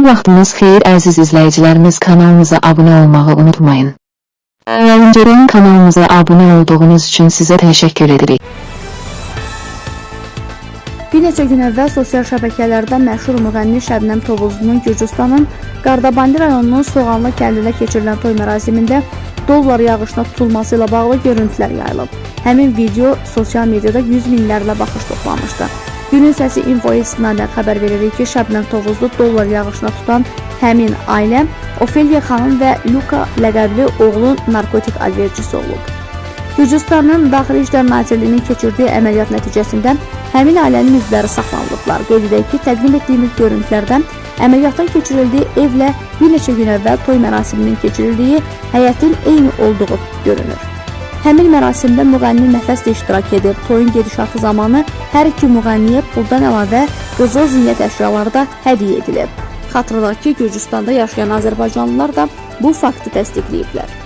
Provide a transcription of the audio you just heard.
Vaxtınız xeyir əziz izləyicilərimiz, kanalımıza abunə olmağı unutmayın. Öncədən kanalımıza abunə olduğunuz üçün sizə təşəkkür edirik. Bir neçə gün əvvəl sosial şəbəkələrdə məşhur müğənni Şəbnəm Tovuzlunun Gürcüstanın Qardabanli rayonunun Soğanlı kəndində keçirilən toy mərasimində dollar yağışına tutulması ilə bağlı görüntülər yayılıb. Həmin video sosial mediada yüz minlərlə baxış toplamışdı. Günün Səsi Infoya istinadən xəbər veririk ki, Şəbnəm Tovuzlu dollar yağışına tutan həmin ailə Ofeliya xanım və Luka ləqəbli oğlun narkotik alverçisi olub. Gürcüstanın Daxili İşlər Nazirliyinin keçirdiyi əməliyyat nəticəsində həmin ailənin üzvləri saxlanılıblar. Qeyd edək ki, təqdim etdiyimiz görüntülərdən əməliyyatın keçirildiyi evlə bir neçə gün əvvəl toy mərasiminin keçirildiyi həyətin eyni olduğu görünür. Həmin mərasimdə müğənni Nəfəs də iştirak edib. Toyun gedişatı zamanı hər iki müğənniyə puldan əlavə qızıl zinət əşyaları da hədiyyə edilib. Xatırladaq ki, Gürcüstanda yaşayan azərbaycanlılar da bu faktı təsdiqləyiblər.